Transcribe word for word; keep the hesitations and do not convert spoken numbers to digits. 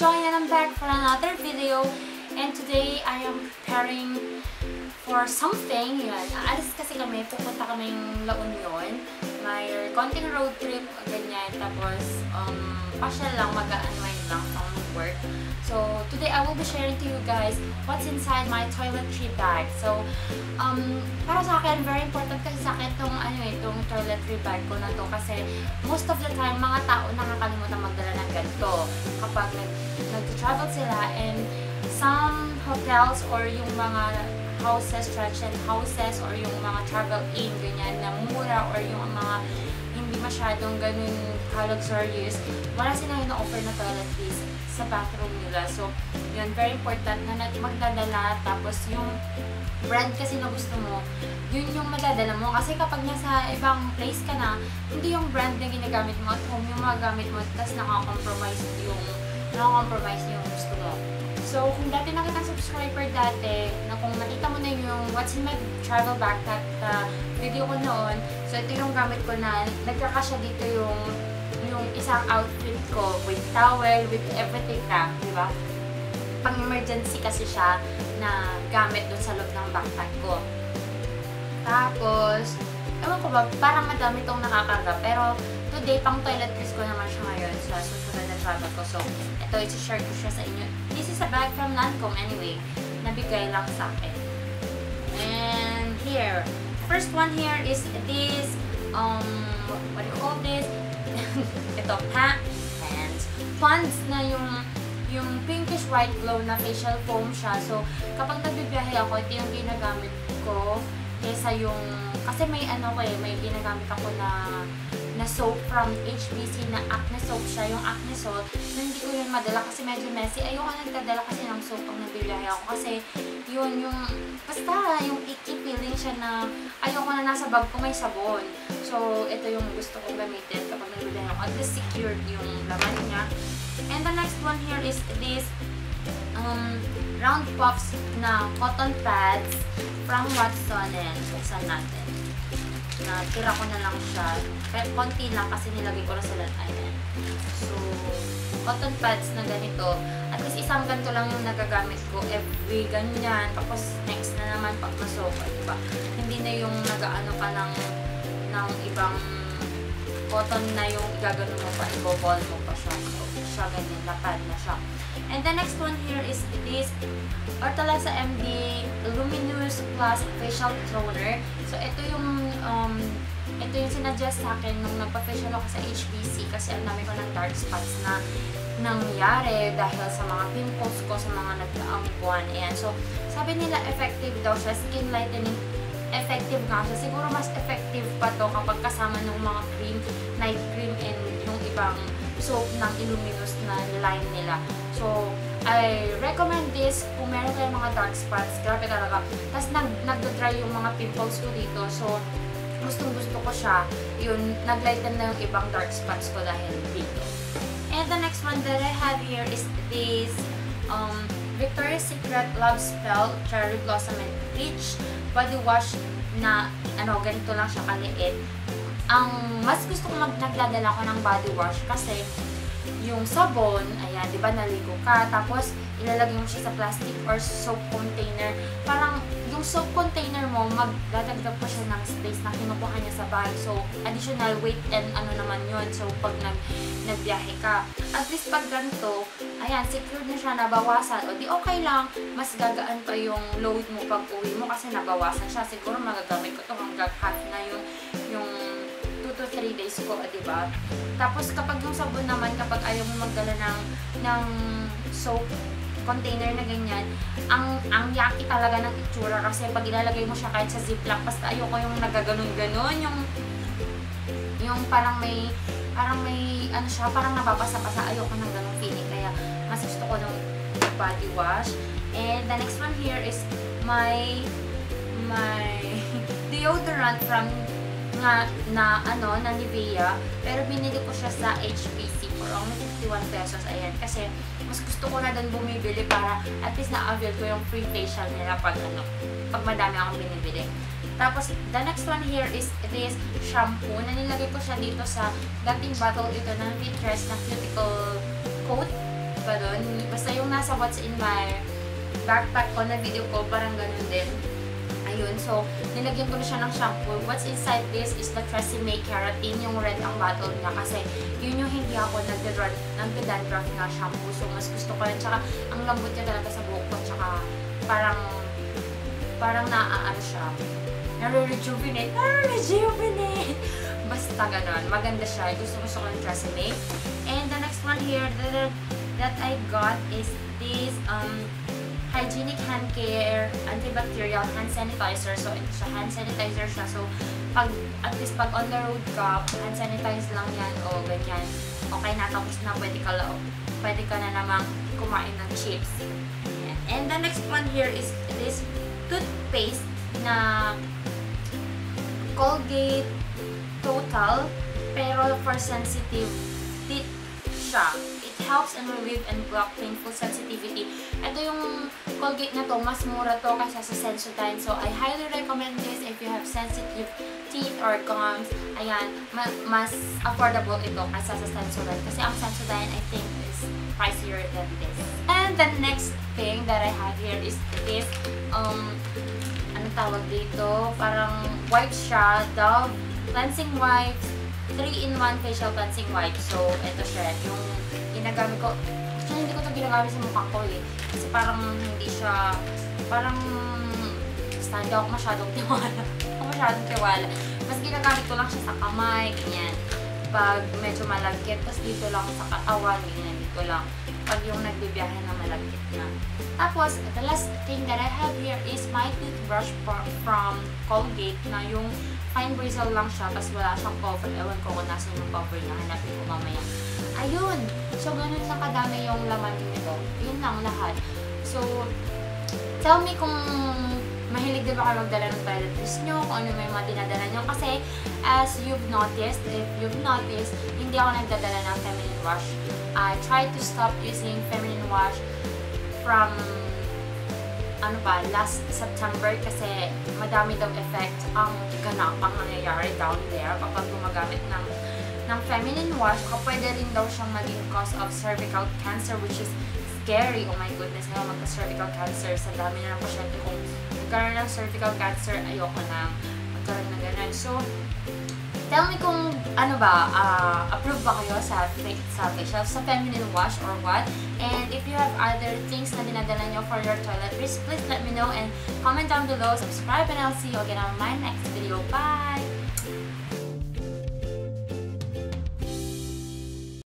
So ayan, I'm back for another video, and today I am preparing for something. Yan, aalis kasi kami, pupunta kaming La Union. May konting road trip, ganyan. Tapos, um, pasyal lang, mag-unwind lang from work. So, today I will be sharing to you guys what's inside my toiletry bag. So, um, para sa akin, very important kasi sa akin tong, ano eh, tong toiletry bag ko na to. Kasi, most of the time, mga tao nakakalimutan magdala ng ganito. Kapag nag-, nag-travel sila, and some hotels or yung mga houses, transient houses, or yung mga travel inn, ganyan, na mura, or yung mga hindi masyadong ganun ka-luxurious, wala silang ino-offer na toiletries sa bathroom nila. So, yun, very important na nag-, magdadala. Tapos yung brand kasi na gusto mo, yun yung madadala mo. Kasi kapag nasa ibang place ka na, hindi yung brand na ginagamit mo at home yung magagamit mo, tas nakakompromise yung, nakakompromise yung gusto mo. So, kung dati na kitang subscriber dati, na kung nakita mo na yung what's in my travel backpack na video ko noon, so ito yung gamit ko na nagkakasya dito yung, yung isang outfit ko with towel, with everything na, di ba? Pang-emergency kasi siya na gamit dun sa loob ng backpack ko. Tapos, ewan ko ba, parang madami tong nakakarga. Pero today, pang toiletries ko naman siya ngayon sa susunod na travel ko. So, ito, isi-share ko siya sa inyo. This is a bag from Lancome anyway. Nabigay lang sa akin. And here, first one here is this, um, what do you call this? Ito, pa, and Pond's na yung, yung pinkish white glow na facial foam siya. So, kapag nagbibiyahe ako, ito yung ginagamit ko kesa yung, kasi may ano ko eh, may ginagamit ako na, na soap from H B C na Acne soap siya, yung Acne Salt. So, hindi ko yun madala kasi medyo messy. Ayoko nagdadala kasi ng soap pag nagbibiyahe ako kasi yun yung, basta yung icky feeling siya na ayoko na nasa bag ko may sabon. So, ito yung gusto kong gamitin kapag nagbibiyahe ako. At least secured yung laman niya. And the next one here is this, um, round puffs na cotton pads from Watson. And buksan natin. Natira ko na lang siya. Pero konti lang kasi nilagay ko na sa lagayan. So, cotton pads na ganito. At least isang ganito lang yung nagagamit ko every ganyan. Tapos next na naman pag masopa, di ba? Hindi na yung nagaano ka ng, ng ibang cotton na yung igagano mo pa, iboball mo pa siya. So, siya ganyan, na-pad na siya. And the next one here is this Ortalesa M D Luminous Plus Facial Toner. So, ito yung, um, ito yung sinuggest sa akin nung nagpa-facial ako sa H B C kasi ang dami ko ng dark spots na nangyari dahil sa mga pimples ko sa mga nagdaang buwan. Ayan. So, sabi nila effective daw siya, skin lightening, effective nga siya. Siguro mas effective pa to kapag kasama ng mga cream, night cream, and yung ibang soap ng Illuminous na line nila. So, I recommend this kung meron kayong mga dark spots. Grabe talaga. Tas nag-, nagda-dry yung mga pimples ko dito. So, gustong gusto ko siya. Yun, nag-lighten na yung ibang dark spots ko dahil dito. And the next one that I have here is this, um, Victoria's Secret Love Spell Cherry Blossom and Peach Body Wash na, ano, ganito lang siya kaliit. Ang mas gusto ko mag-, nagdadala ko ng body wash kasi yung sabon, ayan, di ba, naligo ka, tapos ilalagay mo siya sa plastic or soap container. Parang yung soap container mo, magdadagdag pa siya ng space na kinukuha niya sa bag. So, additional weight and ano naman yun. So, pag nag-, nagbiyahe ka, at least pag ganito, ayan, secured na siya, nabawasan. O di okay lang, mas gagaan pa yung load mo pag uwi mo kasi nabawasan siya. Siguro magagamit ko to hanggang half na yung, yung two to three days ko, di ba? Tapos kapag yung sabon naman, kapag ayaw mo magdala ng, ng soap container na ganyan, ang, ang yaki talaga ng itsura kasi pag ilalagay mo siya kahit sa ziplock, basta ayoko yung nagaganon-ganon, yung, yung parang may, parang may, ano siya, parang nababasa-basa, ayoko ng ganong feeling, kaya mas gusto ko ng body wash. And the next one here is my, my deodorant from nga na, ano, na Nivea, pero binili ko siya sa H B C for only fifty-one pesos. Ayan, kasi mas gusto ko na doon bumibili para at least na-avail ko yung free facial nila pag, ano, pag madami akong binibili. Tapos, the next one here is this shampoo na nilagay ko siya dito sa dating bottle ito ng Vitress na cuticle coat. Balon, basta yung nasa what's in my backpack ko na video ko, parang ganun din. Ayun, so, nilagyan ko na siya ng shampoo. What's inside this is the Tresemme Keratin, yung red ang bottle niya kasi yun yung hindi ako nagda-, nagda-dandruff na shampoo. So, mas gusto ko yun. Tsaka, ang lambot niya talaga sa buhok ko. Tsaka, parang, parang naaano siya. Nare-rejuvenate. Nare-rejuvenate! Basta ganun. Maganda siya. Gusto, gusto ko yung Tresemme. And the next one here, the, the that I got is this um, hygienic hand care antibacterial hand sanitizer. So, ito siya, hand sanitizer siya. So, pag, at least pag on the road ka, hand sanitize lang yan o ganyan. Okay na, tapos na, pwede ka, la- pwede ka na namang kumain ng chips. Ayan. And the next one here is this toothpaste na Colgate Total, pero for sensitive teeth siya. It helps and relieve and block painful sensitivity. Ito yung Colgate na to, mas mura to kaysa sa Sensodyne. So, I highly recommend this if you have sensitive teeth or gums. Ayan, ma- mas affordable ito kaysa sa Sensodyne. Kasi ang Sensodyne, I think, is pricier than this. And the next thing that I have here is this, um, ano tawag dito? Parang wipes siya, Dove cleansing wipes, three-in-one facial cleansing wipes. So, ito siya, yung ginagamit ko. Actually, hindi ko ito ginagamit sa mukha ko eh. Kasi parang hindi siya, parang basta hindi ako masyadong tiwala. Hindi ako masyadong tiwala. Mas ginagamit ko lang siya sa kamay, ganyan. Pag medyo malagkit, tapos dito lang sa katawan, ganyan, dito lang. Pag yung nagbibiyahe na malagkit na. Tapos, the last thing that I have here is my toothbrush fro- from Colgate na yung fine bristle lang siya, tapos wala siyang cover. Ewan ko kung nasan yung cover niya. Hanapin ko mamaya. Ayun! So, ganun lang kadami yung laman nito. Yun lang lahat. So, tell me kung mahilig din ba kayo magdala ng toiletries nyo, kung ano may mga dinadala nyo. Kasi, as you've noticed, if you've noticed, hindi ako nagdadala ng feminine wash. I try to stop using feminine wash from, ano ba, last September kasi madami daw effect ang ganapang nangyayari down there kapag gumagamit ng, ng feminine wash. Kapag pwede rin daw siyang maging cause of cervical cancer, which is scary. Oh my goodness, ngayon magka-cervical cancer. Sa dami na ng pasyente kong nagkaroon ng cervical cancer, ayoko na magkaroon ng ganun. So, tell me kung ano ba, ah, approve ba kayo sa, fa- sa facial, sa feminine wash or what? And if you have other things na dinadala nyo for your toiletries, please let me know and comment down below, subscribe, and I'll see you again on my next video. Bye!